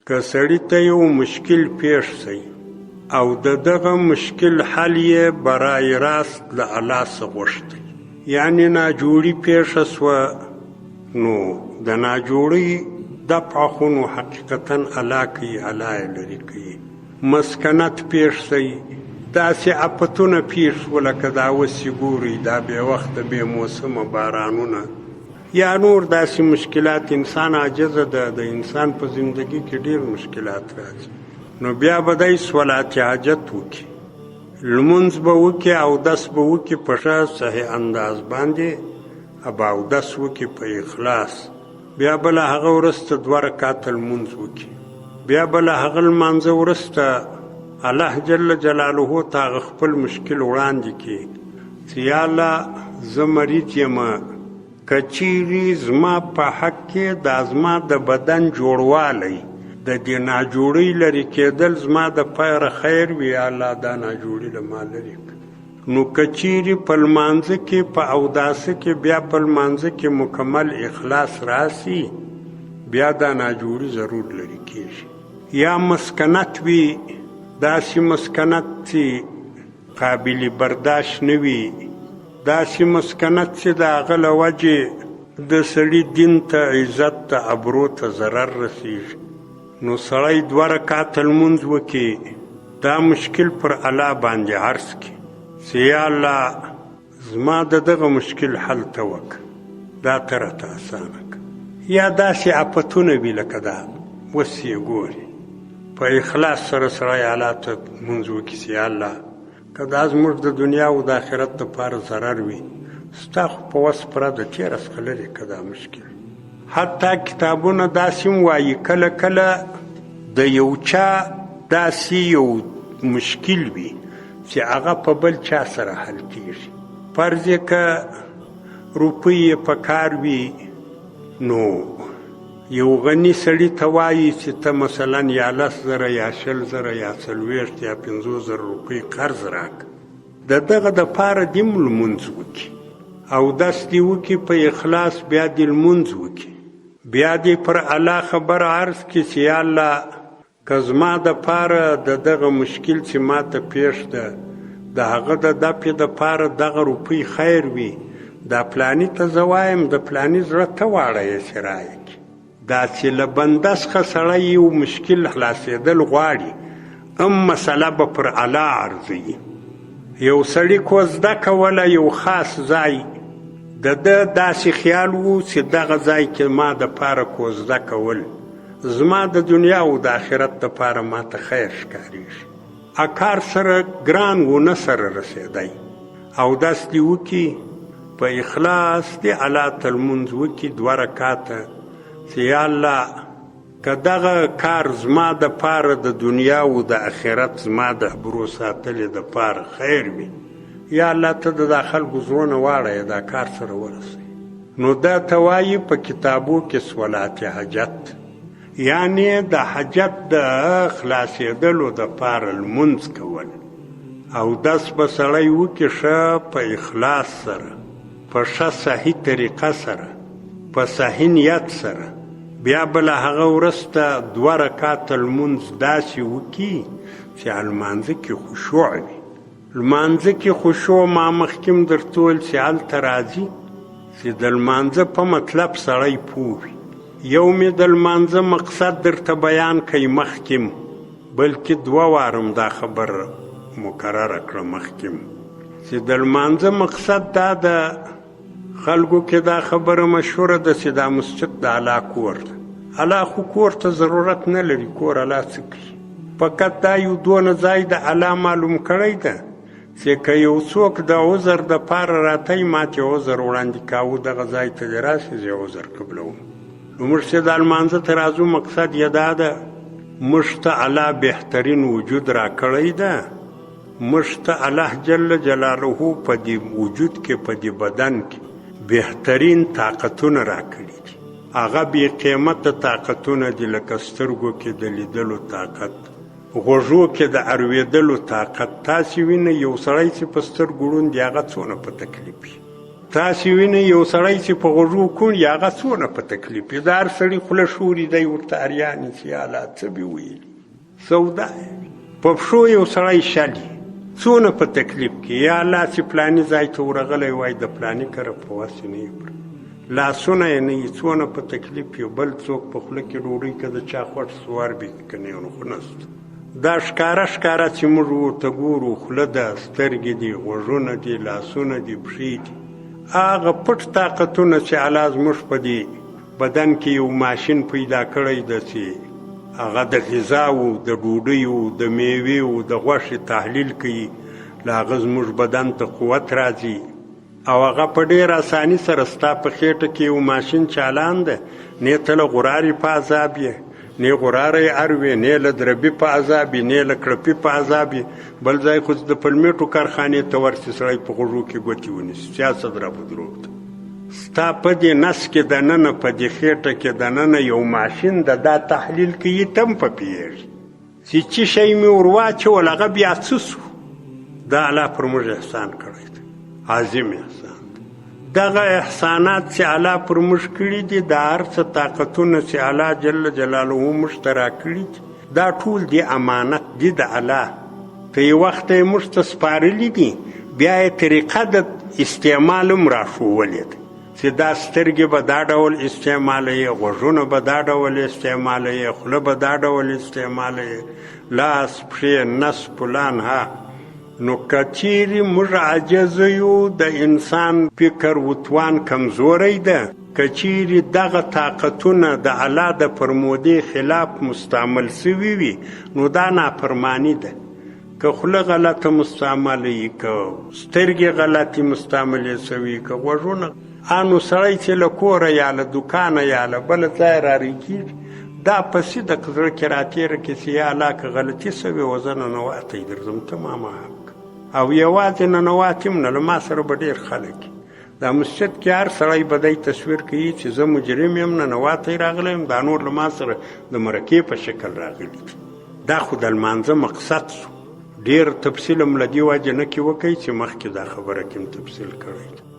که سړي ته یو مشکل پېښ شي او د دغه مشکل حل یې برای راست له الله څخه غوښتی، یعنې ناجوړي پېښه شوه، نو د ناجوړۍ دفع خو نو حقیقتا الله کوي، الله یې لرې کوي. مسکنت پېښ شي، داسې افتونه پېښ شو لکه دا اوس چې ګورئ دا بې وخته بې موسمه بارانونه یا نور داسې مشکلات، انسان عاجزه ده، د انسان په زندګي کې ډېر مشکلات راځي، نو بیا به دی صلات حاجت وکړي، لمونځ به وکړي، اودس به وکړي په ښه صحیح انداز باندې به اودس وکړي په اخلاص، بیا به له هغه وروسته دوه رکعته لمونځ وکړي، بیا به له هغه لمانځه وروسته الله جل جلاله ته هغه خپل مشکل وړاندې کړي چې یا الله زه مریض یم، که چیرې زما په حق کې دا زما د بدن جوړوالی د دې ناجوړۍ لرې کېدل زما د پاره خیر وي، یا الله دا ناجوړي له ما لرې کړه. نو که چیرې په لمانځه کې په اوداسه کې بیا په لمانځه کې مکمل اخلاص راسي، بیا دا ناجوړي ضرور لرې کېږي. یا مسکنت وي، داسې مسکنت چې قابل برداشت نه وي، داسې مسکنت چې د هغه له وجې د سړي دین ته، عزت ته، ابرو ته ضرر رسېږي، نو سړی دوه رکعته لمونځ وکړي، دا مشکل پر الله باندې عرض کړي چې یا الله زما د دغه مشکل حل ته وکړه، دا ته راته اسانه کړه. یا داسې افتونه وي لکه دا اوس یې ګوري، په اخلاص سره سړی الله ته لمونځ وکړي چې یا الله که دا زموږ د دنیا او د آخرت دپاره ضرر وي، ستا خو په وس پوره ده، تېره څخه لرې که دا مشکل. حتی کتابونه داسې هم وایي، کله کله د یو چا داسې یو مشکل وي چې هغه په بل چا سره حل کېږي. فرض یې که روپۍ یې په کار وي، نو یو غني سړي ته وایي چې ته مثلا یا 10,000 یا 20,000 یا 40 یا 50,000 روپۍ قرض راکړه، د دغه دپاره دې هم لمونځ وکړي، اودس دې وکړي په اخلاص، بیا دې لمونځ وکړي، بیا دې پر الله خبره عرض کړي چې یا الله که زما دپاره د دغه مشکل چې ما ته پېښ ده د هغه د دفع دپاره دغه روپۍ خیر وي، دا پلاني ته زه وایم د پلاني زړه ته واړوې چې رایې کړي. دا چې له بنده څخه سړی یو مشکل خلاصېدل غواړي، هم مسله به پر الله عرضوي. یو سړي کوزده کوله یو خاص ځای، د ده داسې خیال و چې دغه ځای کې ما دپاره کوزده کول زما د دنیا او د آخرت دپاره ما ته خیر ښکارېږي. اکار سره ګران و نه سره رسېدی، اودس دې وکړي په اخلاص دې الله ته لمونځ وکړي دوه رکعته چې یا الله که دغه کار زما د پاره د دنیا او د آخرت زما د ابرو ساتلې د پاره خیر وي، یا الله ته د دا خلکو زړونه واړوې دا کار سره ورسوي. نو دا ته وایي په کتابو کې صلات حاجت، یعنې د حاجت د خلاصېدلو دپاره لمونځ کول. اودس به سړی وکړي ښه په اخلاص سره، په ښه صحیح طریقه سره، په صحیح نیت سره، بیا به له هغه وروسته دوه رکعته لمونځ داسې وکړي چې لمانځه کې خشوع وي. لمانځه کې خشوع ما مخکې هم درته وویل چې هلته راځي چې د لمانځه په مطلب سړی پوه وي. یو مې د لمانځه مقصد درته بیان کړی مخکې هم، بلکې دوه وارم دا خبر مکرره کړه مخکې هم، چې د لمانځه مقصد دا ده، خلکو کې دا خبره مشهوره ده چې دا مسجد د الله کور ده. الله خو کور ته ضرورت نه لري، کور الله څه کوي؟ فقط دا یو دونه ځای د الله معلوم کړی ده چې که یو څوک د عذر د پاره راتی، ما ته عذر وړاندې کاوه، دغه ځای ته دې راشي زه عذر قبلوم. نو موږ چې دا لمانځه ته راځو مقصد یې دا ده موږ ته الله بهترین وجود راکړی ده، موږ ته الله جل جلاله په دې وجود کې په دې بدن کې بهترین طاقتونه راکړي دي، هغه بې قیمته طاقتونه دي، لکه سترګو کې د لیدلو طاقت، غوږو کې د اروېدلو طاقت. تاسې وینئ یو سړی چې په سترګو ړوند دی هغه څونه په تکلیف وي. تاسې وینئ یو سړی چې په غوږو کوڼ وي هغه څونه په تکلیف وي، د هر سړي خوله ښوري، دی ورته اریان نیسي، یا الله څه مې ویلي، سودا یې. په پښو یو سړی شل وي، څونه په تکلیف کې، یا الله چې پلاني ځای ته ورغلی وای د پلاني کره په وس یې نه وي پرته، لاسونه یې نه وي، څونه په تکلیف وي. بل څوک په خوله کې ډوډۍ که د چا خوښ سو ور به کړي، که نه نو خو نشته. دا ښکاره ښکاره چې موږ ورته ګورو، خوله ده، سترګې دي، غوږونه دي، لاسونه دي، پښې دي، هغه پټ طاقتونه چې الله زموږ په دې بدن کې یو ماشین پیدا کړی ده چې هغه د غذاو، د ډوډیو، د میوې، د غوښې تحلیل کوي، له هغه زموږ بدن ته قوت راځي او هغه په ډېره اساني سره ستا په خېټه کې یو ماشین چالان ده، نې ته له غرارې په عذاب یې، نې غراری اروې، نې له دربي په عذاب یې، نې له کړپي په عذاب یې. بل ځای خو چې د پلمیټو کارخانې ته ورسي سړی په غوږو کې ګوتې ونیسي چې څه دربو دروغ ده. ستا په دې نس کې دننه، په دې خېټه کې دننه یو ماشین ده، دا تحلیل کوي، ته هم په پوهېږې چې څه شی مې ور واچول هغه بیا څه سو. دا الله پر موږ احسان کړی دی، عظیم احسان دی. دغه احسانات چې الله پر موږ کړي دي، دا هر څه طاقتونه چې الله جل جلاله موږ ته راکړي دي، دا ټول دي امانت دي د الله. ته یو وخت یې موږ ته سپارلي دي، بیا یې طریقه د استعمال هم راښوولې ده چې دا سترګې به دا ډول استعمالوي، غوږونه به دا ډول استعمالوي، خوله به دا ډول استعمالوي، لاس، پښې، نس، پلان. ها نو که چیرې موږ عاجز یو، د انسان فکر و توان کمزوری ده، که چیرې دغه طاقتونه د الله د فرمودې خلاف مستعمل سوي وي نو دا نافرماني ده. که خوله غلطه مستعملوي، که سترګې غلطې مستعملې سوي، که غوږونه، نو سړی چې له کوره یا له دوکانه یا له بله ځایه راري کېږي، دا په صدق زړه کې راتېره کړي چې یا الله که غلطي سوې وه زه ننواتی درځم، ته ما معاف کړه. او یوازې ننواتي هم نه، له ما سره به ډېر خلک دا مسجد کې هر سړی به دی تصویر کوي چې زه مجرم یم، ننواتی راغلی یم، دا نور له ما سره د مرکې په شکل راغلي دي. دا خو د لمانځه مقصد سو. ډېر تفصیل هم له دې وجې نه کې وکړئ چې مخکې دا خبره کې هم تفصیل کړی دی.